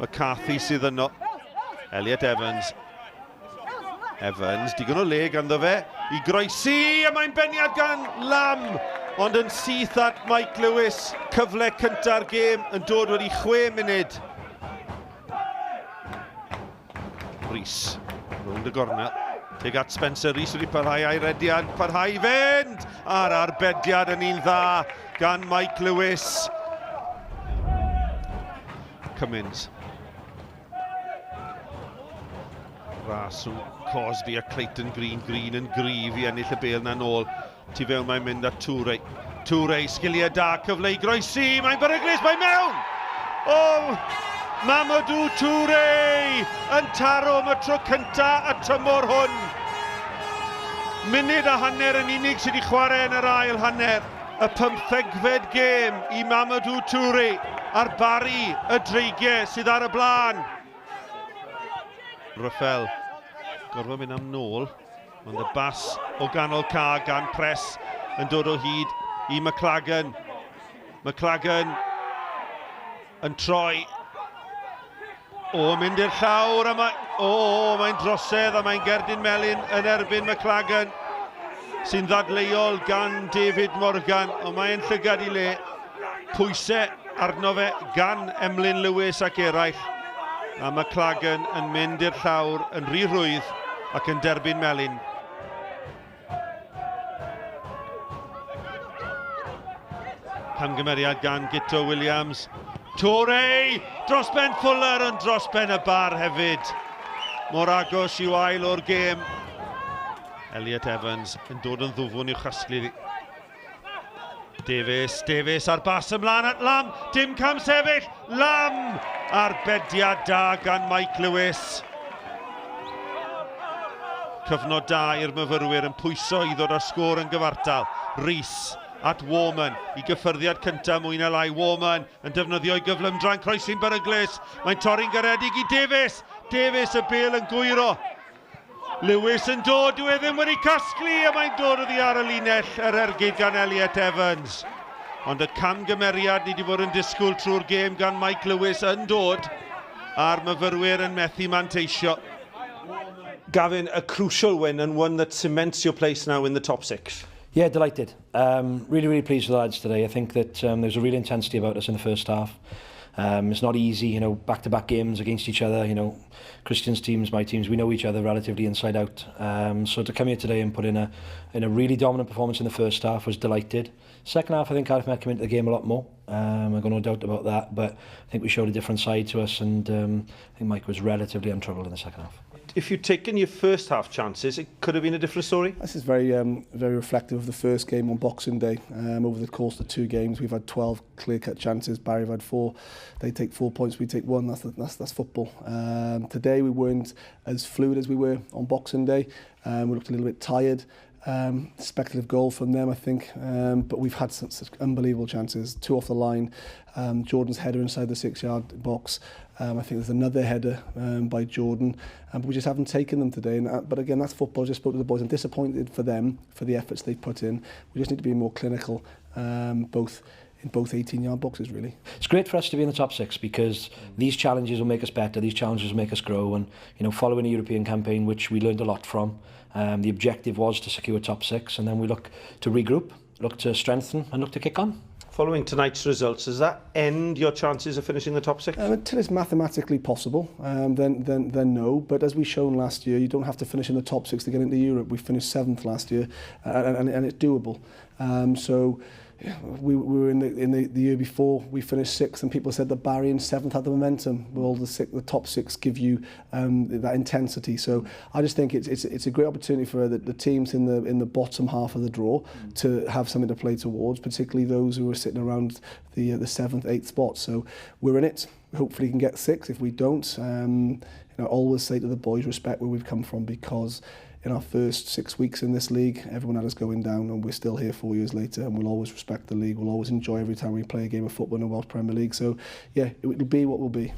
McCarthy sydd yno. Elliot Evans. Evans, digon o le ganddo fe i groesi, a mae'n beniad gan Lam, ond yn syth at Mike Lewis. Cyfle cynta'r gêm yn dod wedi 6 munud. Rhys, rownd y gornel. Tuag at Spencer Rhys wedi parhau a'i rediad, parhau i fynd! A'r arbediad yn un dda gan Mike Lewis. Cummins. Ras rhwng Cosby a Clayton Green. Green yn gryf i ennill y bêl na nôl. Tu fewn mae'n mynd at Toure. Toure, sgiliau da, cyfle i groesi, mae'n beryglus, mae'n mewn! O, Mamadou Toure yn taro am y tro cynta y tymor hwn. Munud a hanner yn unig sydd wedi chwarae yn yr ail hanner. Y pymthegfed gêm i Mamadou Toure a'r Barri y Dreigiau sydd ar y blaen. Rafael gorfod mynd am nôl. Ond y bas o ganol ca gan Press yn dod o hyd i McLagan. McLagan yn troi. O, mynd i'r llawr a mae... O, mae'n drosedd a mae'n gerdyn melyn yn erbyn McLagan sy'n ddadleuol gan David Morgan, ond mae'n llygad i le. Pwysau arno fe gan Emlyn Lewis ac eraill. A McLagan yn mynd i'r llawr yn rhy rhwydd ac yn derbyn melyn. Camgymeriad gan Guto Williams. Toure! Dros ben Fuller yn dros ben y bar hefyd. Mor agos i'w ail o'r gêm. Elliot Evans yn dod yn ddwfwn i'w chasglu. Davies, Davies ar bas ymlaen at Lam, dim cam sefyll, Lam! Arbediad da gan Mike Lewis. Cyfnod da i'r myfyrwyr yn pwyso i ddod â'r sgôr yn gyfartal. Rees at Warman i gyffyrddiad cyntaf mwy na lai. Warman yn defnyddio'i gyflymdra yn croesi'n beryglus. Mae'n torri'n garedig i Davies. Davies y bêl yn gwyro. Lewis yn dod, dyw e ddim wedi casglu a mae'n dod oddi ar y linell yr ergyd gan Elliot Evans. Ond y camgymeriad ni wedi bod yn disgwyl trwy'r gêm gan Mike Lewis yn dod a'r myfyrwyr yn methu manteisio. Gavin, a crucial win and one that cements your place now in the top six. Yeah, delighted. Um, really, really pleased with the lads today. I think that um, there was a real intensity about us in the first half. Um, it's not easy, you know, back-to-back -back games against each other, you know, Christian's teams, my teams, we know each other relatively inside out. Um, so to come here today and put in a, in a really dominant performance in the first half was delighted. Second half, I think Cardiff Met came into the game a lot more. Um, I've got no doubt about that, but I think we showed a different side to us and um, I think Mike was relatively untroubled in the second half. If you'd taken your first half chances, it could have been a different story. This is very, um, very reflective of the first game on Boxing Day. Um, over the course of the two games, we've had 12 clear-cut chances. Barry have had four. They take four points, we take one. That's, that's, that's football. Um, today, we weren't as fluid as we were on Boxing Day. Um, we looked a little bit tired. Um, speculative goal from them, I think. Um, but we've had such, such unbelievable chances. Two off the line. Um, Jordan's header inside the six-yard box. Um, I think there's another header um, by Jordan. Um, but we just haven't taken them today. And, uh, but again, that's football. I just spoke to the boys. I'm disappointed for them, for the efforts they've put in. We just need to be more clinical, um, both in both 18-yard boxes, really. It's great for us to be in the top six because these challenges will make us better, these challenges will make us grow, and you know, following a European campaign, which we learned a lot from, um, the objective was to secure top six, and then we look to regroup, look to strengthen, and look to kick on. Following tonight's results, does that end your chances of finishing the top six? Um, until it's mathematically possible, um, then, then, then no. But as we've shown last year, you don't have to finish in the top six to get into Europe. We finished seventh last year, uh, and, and, and it's doable. Um, so we, we were in the, in the, the year before we finished sixth and people said that Barry in seventh had the momentum. Well, the, six, the top six give you um, that intensity. So I just think it's, it's, it's a great opportunity for the, the teams in the, in the bottom half of the draw mm. to have something to play towards, particularly those who are sitting around the, uh, the seventh, eighth spot. So we're in it. Hopefully we can get six. If we don't, um, you know, I always say to the boys, respect where we've come from because in our first six weeks in this league, everyone had us going down and we're still here four years later and we'll always respect the league. We'll always enjoy every time we play a game of football in the Welsh Premier League. So, yeah, it will be what will be.